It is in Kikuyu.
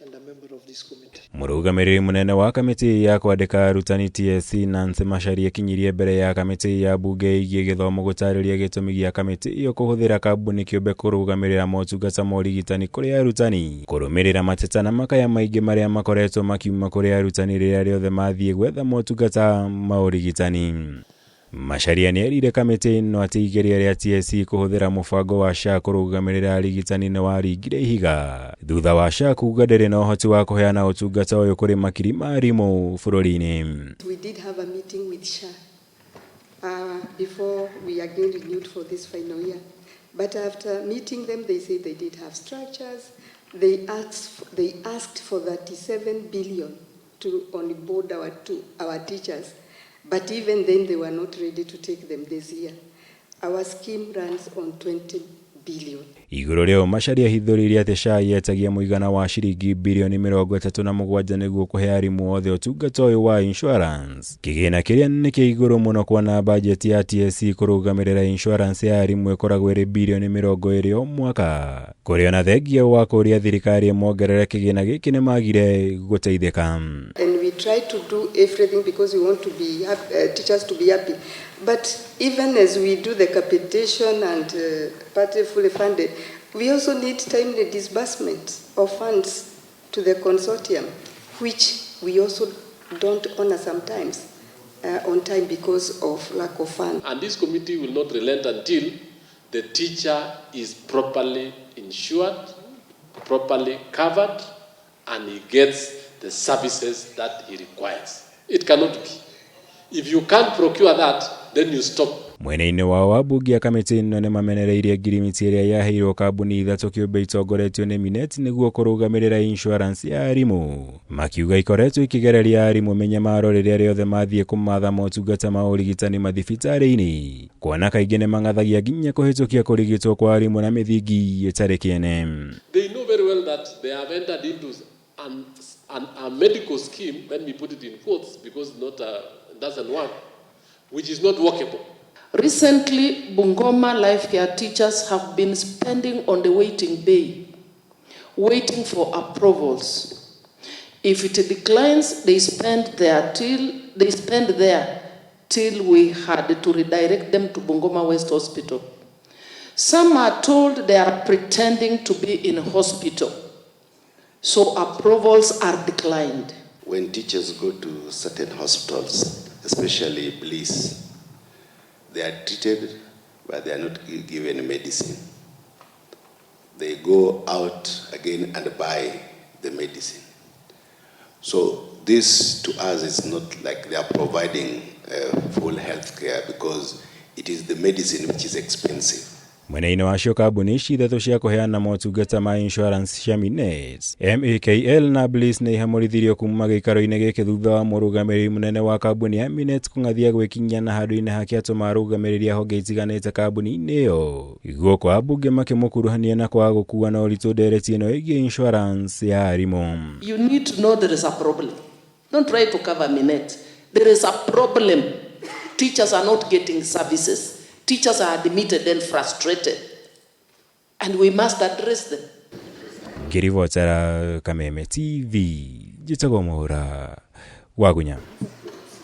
and a member of this committee. Mũrũgamĩrĩri mũnene wa kamĩtĩ ya kwandĩka arutani TSC Nancy Macharia ekinyirie mbere ya kamĩtĩ ya mbunge ĩgiĩ gĩthomo gũtarĩria gĩtũmi gĩa kamĩtĩ ĩyo kũhũthĩra kambuni kĩũmbe kũrũgamĩrĩra motungata ma ũrigitani kũrĩ arutani, kũrũmĩrĩra mateta na makaya maingĩ marĩa makoretwo makiuma kũrĩ arutani rĩrĩa rĩothe mathiĩ gwetha motungata ma ũrigitani. Macharia nĩerire kamĩtĩ ĩno atĩ igeria rĩa TSC kũhũthĩra mũbango wa SHA kũrũgamĩrĩra arigitani nĩ waringire ihiga thutha wa SHA kuga ndĩrĩ na ũhoti wa kũheana ũtungata ũyũ kũrĩ makiri ma arimũ bũrũri-inĩ. We did have a meeting with SHA before we again renewed for this final year. But after meeting them, they said they did have structures. They asked for 37 billion to onboard our teachers. But even then, they were not ready to take them this year. Our scheme runs on 20 billion. Igũrũ rĩo Macharia ahithũrĩirie atĩ SHA yetagia mũigana wa ciringi birioni 37 nĩguo kũhe arimũ othe ũtungata ũyũ wa insurance, kĩgĩna kĩrĩa nĩ kĩa igũrũ mũno kuona bajeti ya TSC kũrũgamĩrĩra insurance ya arimũ ĩkoragwo ĩrĩ birioni 20 o mwaka, kũrĩ ona thengia wa kũũria thirikari ĩmongerere kĩgĩna gĩkĩ nĩ magire gũteithĩka. And we try to do everything because we want to be teachers to be happy. But even as we do the capitation and partly fully funded, we also need timely disbursement of funds to the consortium, which we also don't honor sometimes on time because of lack of funds. And this committee will not relent until the teacher is properly insured, properly covered, and he gets the services that he requires. It cannot be. If you can't procure that, then you stop. Mwena-inĩ wao ambunge a kamĩtĩ ĩno nĩ mamenereirie ngirimiti ĩrĩa yaheirwo kambuni ithatũ kĩũmbe itongoretio nĩ Minet nĩguo kũrũgamĩrĩra insurance ya arimũ, makiuga ikoretwo ikĩgereria arimũ mĩnyamaro rĩrĩa rĩothe mathiĩ kũmatha motungata ma ũrigitani mathibitarĩ-inĩ, kuona kaingĩ nĩ mang'athagia nginya kũhĩtũkia kũrigitwo kwa arimũ na mĩthingi ĩtarĩ kĩene. They know very well that they have entered into a medical scheme, let me put it in quotes because not, doesn't work, which is not workable. Recently, Bungoma Life Care teachers have been spending on the waiting bay, waiting for approvals. If it declines, they spend there till we had to redirect them to Bungoma West Hospital. Some are told they are pretending to be in hospital, so approvals are declined. When teachers go to certain hospitals, especially Bliss, they are treated, but they are not given medicine. They go out again and buy the medicine. So this to us is not like they are providing full health care because it is the medicine which is expensive. Mwena-inĩ wacio kambuni ici ithatũ cia kũheana motungata ma insurance cia Minet, MAKL na Bliss nĩ ihamũrithirio kuma gĩikaro-inĩ gĩkĩ thutha wa mũrũgamĩrĩri mũnene wa kambuni ya Minet kũng'athia gwĩkinyia na handũ-inĩ hake atũma arũgamĩrĩri a honge itiganĩte kambuni-inĩ ĩyo, gũkũ ambunge makĩmũkuruhania na kwaga gũkua na ũritũ ndereti ĩno ĩgiĩ insurance ya arimũ. You need to know there is a problem. Don't try to cover Minet. There is a problem. Teachers are not getting services. Teachers are admitted and frustrated. And we must address them. Ngĩribotera Kameme TV, njĩtagwo Mwaura Wagunya.